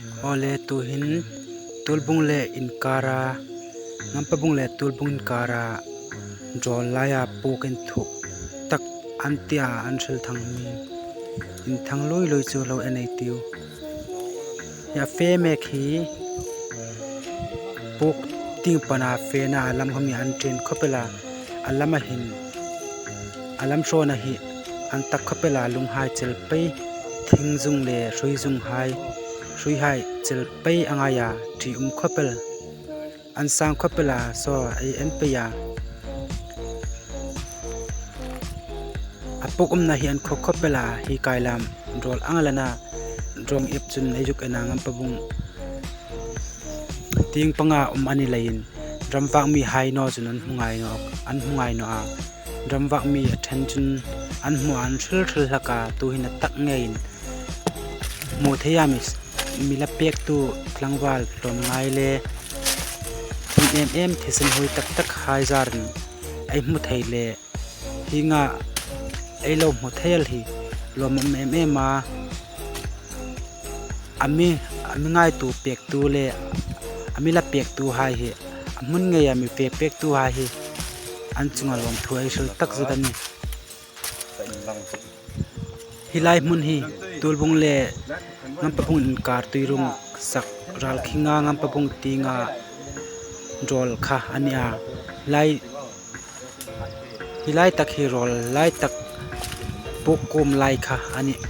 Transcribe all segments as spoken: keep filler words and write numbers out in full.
Awle, tuhin Tuolbung le inkara, Ngampabung le Tuolbung inkara rawl laia puok inthuk tak an tia an hril thang mi, inthang lui lui chu lo en ei tiu. Hi a fe mek hi puok tieng pana fena a lam khom hi an ṭhen khawp el a, a lama hin, a lam hrona hi an tak khawp el a, lunghai chel pei, thing zung le hrui zung hai, hruihai chel pei a ngai a, ṭi um khawp el, an sang khawp el a, saw ei en pei a. A puok umna hi an khaw khawp el a, hi kai lam rawl ang lana, rawng ip chun ei zuk en a, Ngampabung tieng panga um a ni leiin, ramvak mi hai naw chun an hmu ngai naw, an hmu ngai naw a. Ramvak mi a ṭhen chun an hmu an hril hril hlak a, tuhin a tak ngeiin hmu thei a, mi, mi la pektu tlangval tlawmngai le, hmun em em thisen hui tak tak hai zarin ei hmu thei le, hienga ei lo hmu thei el hi lawmum em em a. A mi, a mi ngaitu pektu le a mi la pektu hai hi a hmun ngeia mi fe pektu hai hi an chunga lawmthu ei hril tak zet a nih. Hi lai hmun hi Tuolbung le Ngampabung inkar tuirung sak, Ralkhinga Ngampabung tienga rawl kha a ni a. Lai, hi lai tak hi rawl lai tak, puok kuom lai kha a nih.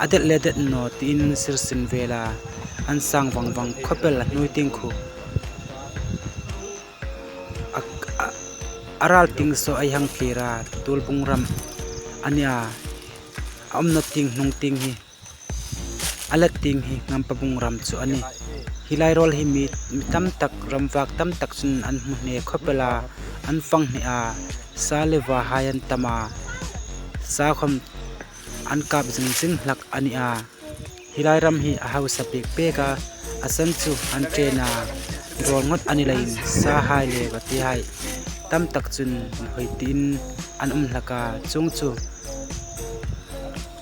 A det le det naw tiin sirsin vela, an sang vang vang khawp el a, hnuoi tieng khu. A, a, a ral tieng saw ei hang thlir a, Tuolbung ram a ni a, a umna tieng hnung tieng hi, a let tieng hi Ngampabung ram chu a nih. Hi lai rawl hi mi, mi tam tak, ramvak tam tak chun an hmu hne khawp el a, an fang hne a, sa le vahai an tam a, sa khom an kap zing zing hlak a ni a. Hi lai ram hi a hausa pek pek a, a san chu an ṭhen a, rawl ngot a ni leiin sahai le vatihai tam tak chun hoi tiin an um hlak a, chuong chu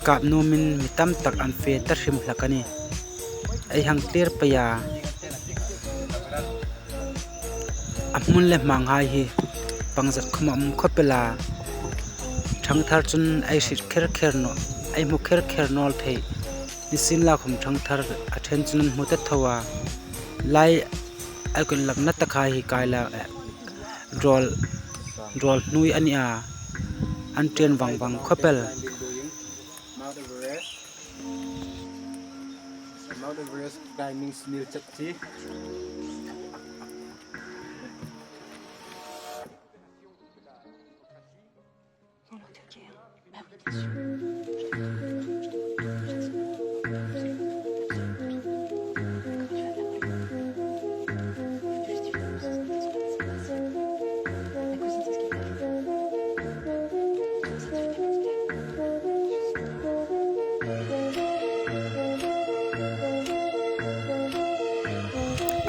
kap nuomin mi tam tak an fe ta hrim hlak a nih. Ei hang thlir pei a. A hmun le hmanghai hi pangzat khom a um khawp el a. Thangthar chun ei hriet kher kher naw, ei hmu kher kher naw thei. Nisienlakhom thangthar a ṭhen chun an hmu ta tho a. Lai a kut lakna tak hai hi kai la, eh, rawl, rawl hnuoi a ni a. An ṭhen vang vang khawp el. Mount Everest. Mount Everest climbing snail chat chi.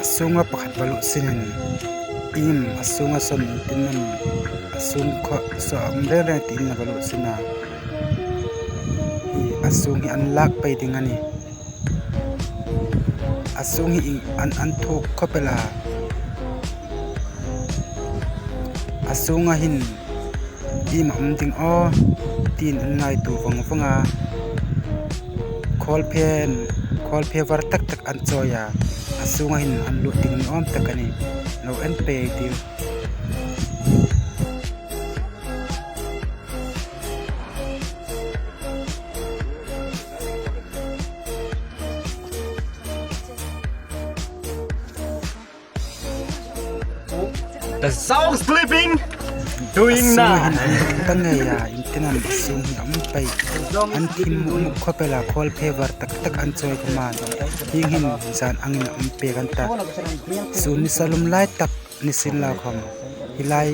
A sunga pakhat va lut sinin, iem, a sunga saw tin am, a sung kha saw a um reng reng tiin a va lut sin a. Hi, a sung hi an lak pei ding a nih. A sung hi an, an thuk khawp el a. A sunga hin iem a um ding aw tiin an ngaituo vang vang a. Khawlphe, khawlphe var tak tak an chawi a. A sunga hin an lut ding ni awm tak a nih. Lo en pei ei tiu. The sound clipping doing now. A sung hin an lak ta ngei a, iengtin am a sung hi a um pei. An thim muk muk khawp el a, khawlphe var tak tak an chawi khom a. Hieng hin zan angin a um pek an ta. Sun nisa lum lai tak nisienlakhom hi lai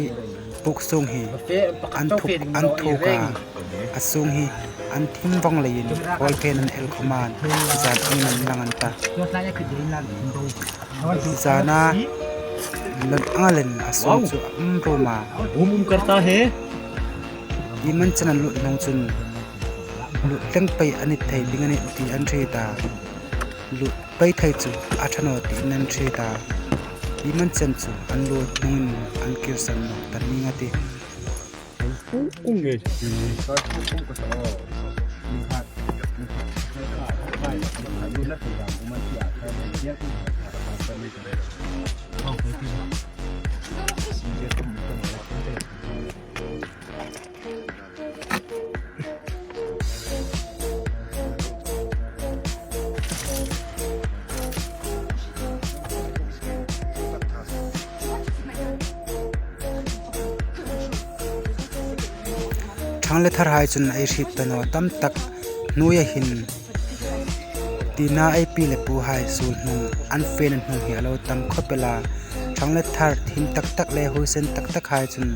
puok sung hi an thuk, an thuk a. A sung hi an thim vang leiin khawlphen an el khom a, zan angin an lang an ta. Zana lawn anga len a sung chu a um rum a. घूम घूम करता है। Iem an chen an lut hnung chun lut tleng pei a ni thei ding a nih ti an hriet a. Lut pei thei chu a ṭha naw tiin an hriet a. Hi man chen chu an lut hnungin an kirsan nawk ta ning a tih. Ṭhang le tharhai chun ei hriet ta naw tam tak. Hnuoia hin tina ei pi le puhai suol hnung an fena hnung hi a lo tam khawp el a. Ṭhang le thar thim tak tak le huoisen tak takhai chun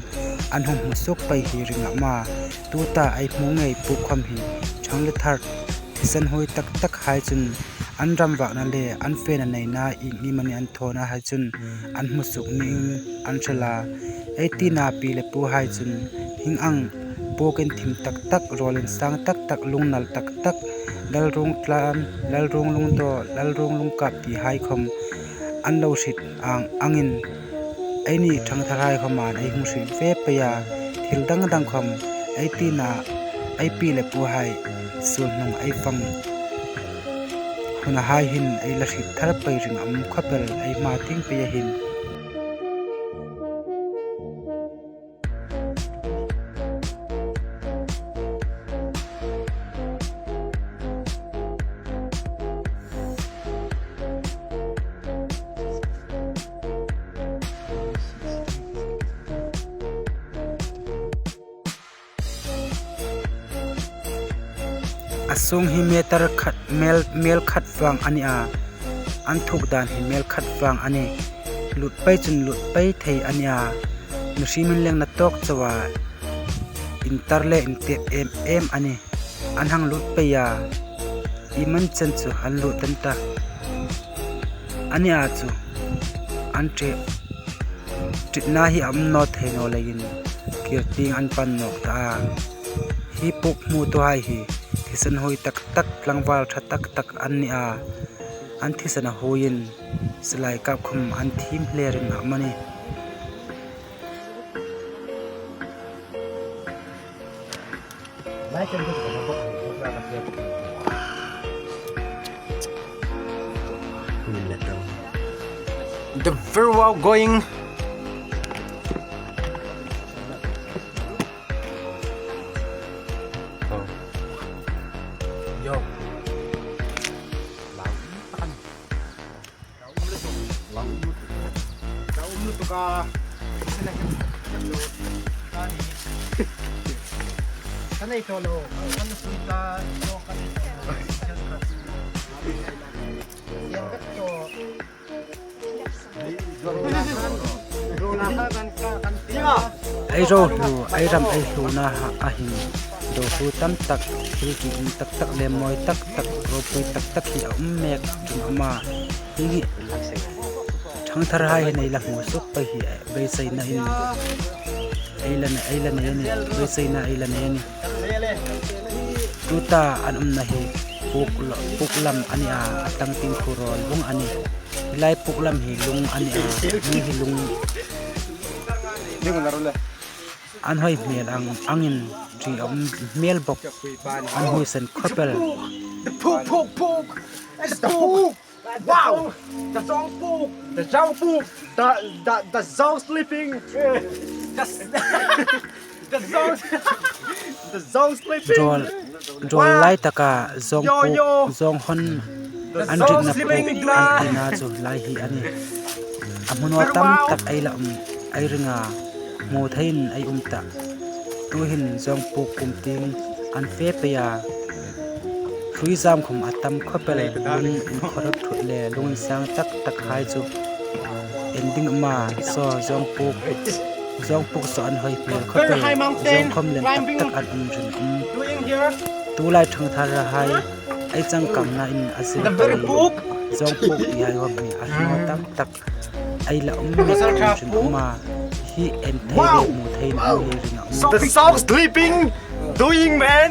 an hung hmu suok pei hi ring a um a. Tuta ei hmu ngei puk khawm hi ṭhang le thar thisen huoi tak takhai chun an ram vakna le an fena neina ieng iemani an thawnahai chun an hmu suok niin an hril a. Ei tina pi le puhai chun hieng ang pukin thim tak tak, rawl insang tak tak, lung nal tak tak, lalruong tlan, lalruong lungdaw, lalruong lungkap tihai khawm an lo hriet ang angin, eini ṭhangtharhai khawmin ei hung hriet ve pei a, thil dang dang khawm ei tina, ei pi le puhai suol hnung ei fang hunahai hin ei la hriet thar pei ring a um khawp el ei hma tieng peia hin. A sung hi meter khat, mel, mel khat vang a ni a. An thuk dan hi mel khat vang a nih. Lut pei chun lut pei thei a ni a. Mihriem inlengna tawk chauha intar le intet em em a nih. An hang lut pei a. Hi man chen chu an lut dan ta. A ni a chu. An ṭhe. Ṭitna hi a um naw thei naw leiin kir tieng an pan nawk ta a. Hi puk hmutuhai hi thisen huoi tak tak, tlangval ṭha tak tak an ni a. An thisena huoiin silai kap khawm an thiem hle ring a um a nih. The very well going. Yo. Lau um lutuk. Lau um lutuk a. Sina hin. Ani. Ka nei tawh lo. Kan sui ta. Lo ka nei tawh lo. Siang ka tawh. Ei ro hlu, ei ram ei hluna a hin, ro hlu tam tak, thil ki um tak tak le mawi tak tak, ropui tak tak hi a um mek ring a um a. Hi hi, ṭhangtharhai hin ei la hmu suok pei hi, beiseina in ei la nei, ei la nei a nih, beiseina ei la nei a nih. Tuta an umna hi puk lo, puk lam a ni a, a tang tieng khu rawl vawng a nih. Hi lai puk lam hi lung a ni a, hnuoi hi lung. An hoi hmel ang, angin ṭi a um hmel bawk. An huoisen khawp el. The puk, puk, puk. It's the puk. Wow. The zong puk. The zong puk. The, the, the zong sleeping. The, the zong, the zong sleeping. Rawl, rawl lai taka zong puk, zong hon an ritna puk an tina chu lai hi a nih. A hmun aw tam tak ei la um, ei ring a, hmu theiin ei um ta. Tuhin zong puk kum tieng an fe pei a. Hrui zam khawm a tam khawp el, lung inkhawrhawk thut le lung insang tak tak hai chu en ding a um a, saw zong puk, zong puk saw an hoi hmel khawp el, zong khawm lien tak tak an um ring a um. Tulai ṭhangtharhai ei changkangna in a zir pei, zong puk tihai khawm hi a hnuoi tam tak ei la um mek ring a um a, hi en thei le hmu thei naw hi ring a um. The sound sleeping, doing man.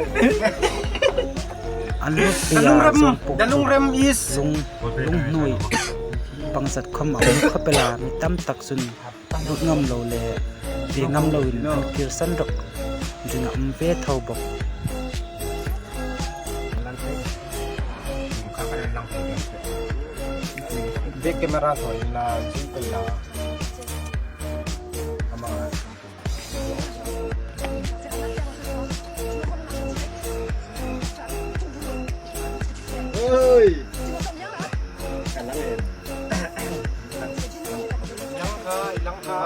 An luk pei a, zong puk chu lung, lung hnuoi bangzat khom a um khawp el a, mi tam tak chun lut ngam lo le, ve ngam loin an kir san rawk, ring a um ve tho bawk. Back camera thaw inla, zoom inla. Ama. Oi. Lang kha, lang kha.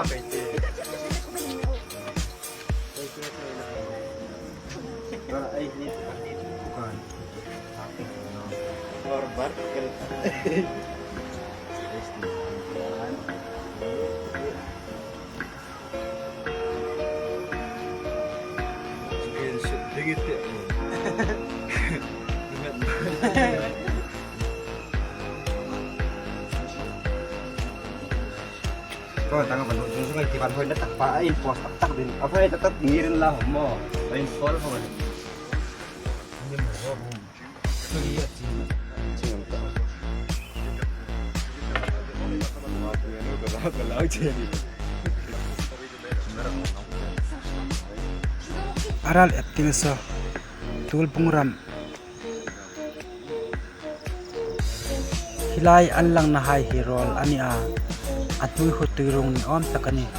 Ko tang ban hoi, tang ban hoi na tak pa, a in post tak tak din. A hoi tak tak ngir inla hom maw. A in post hom. A ral acting saw, Tuolbung ram. Hi lai an langna hai hi rawl a ni a, a hnuoi hu tui rung ni awm tak a nih.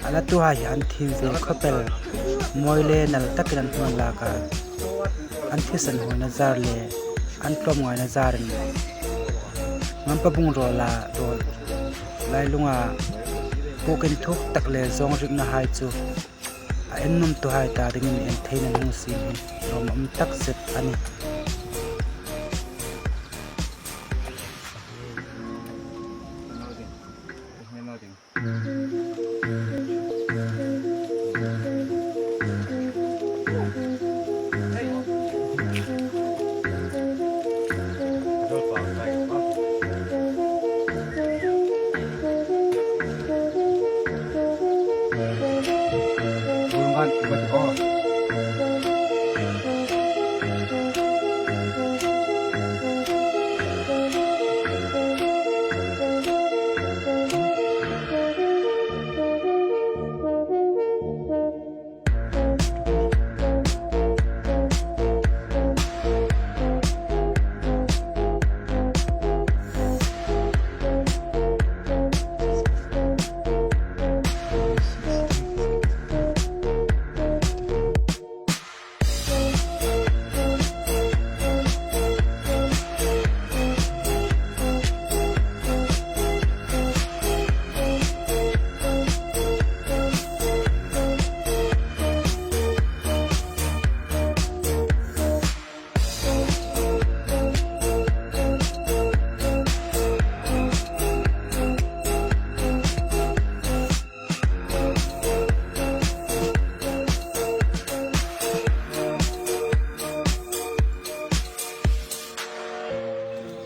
A latuhai hi an thiem ve khawp el, mawi le nal takin an hung lak a, an thisen huoina zar le an tlawmngaina zarin Ngampabung rawla rawl lailunga puk inthuk tak le zawng rikna hai chu a en nuomtuhai ta dingin en theina hung siem hi lawmum tak zet a nih.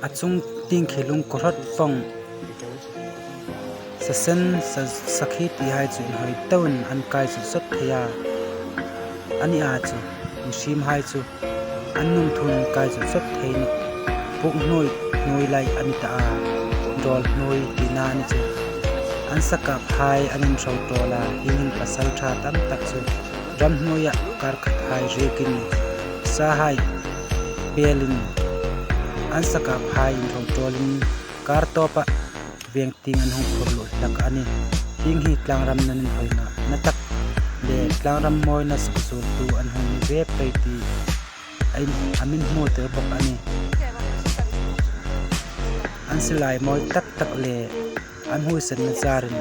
A chung tieng khi lung kawhrawt vawng, sasen, sa-, sakhi ti hai chu inhawi teuin an kai chu sawt thei a, a ni a chu, inhriemhai chu an nuom thuin an kai chu sawt thei a nih. Puk hnuoi, hnuoi lai a ni ta a, rawl hnuoi tina a ni chu. An sakaphai an inhro tawl a, hieng hin pasalṭha tam tak chu ramhnuoia kar khat hai riekin, sahai pelin, an sakaphai inhro tawlin kar tawpa veng tieng an hung phur luh hlak a nih. Hieng hi tlangram nun inhawi nawna tak le tlangram mawina sukzuoltu an hung ni ve pei ti a in, a min hmu tir bawk a nih. An silai mawi tak tak le an huoisenna zarin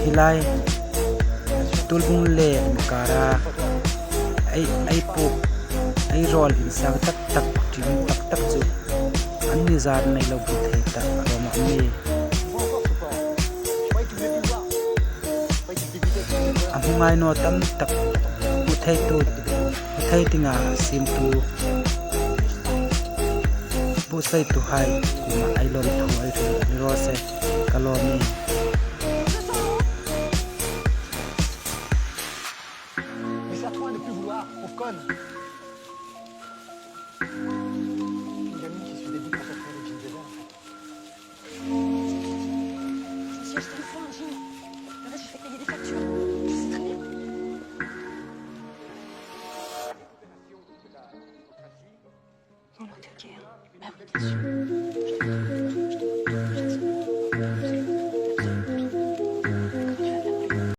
hi lai Tuolbung le inkara ei, ei puk, ei rawl insang tak tak, ṭium tak tak chu an ni zar nei lo hmu thei ta a lawmum a nih. A hmu ngai naw tam tak hmu theitu, hmu thei dinga siemtu, buotsaituhai kuoma ei lawmthu ei hril ni raw se, ka lawm a nih. Une gamine qui se fait des boules pour faire le jean de verre, en fait. Je me suis acheté une fois un jean. Là, j'ai fait payer des factures. C'est très bien. Bon, alors, t'es ok, hein ? Bah oui, bien sûr.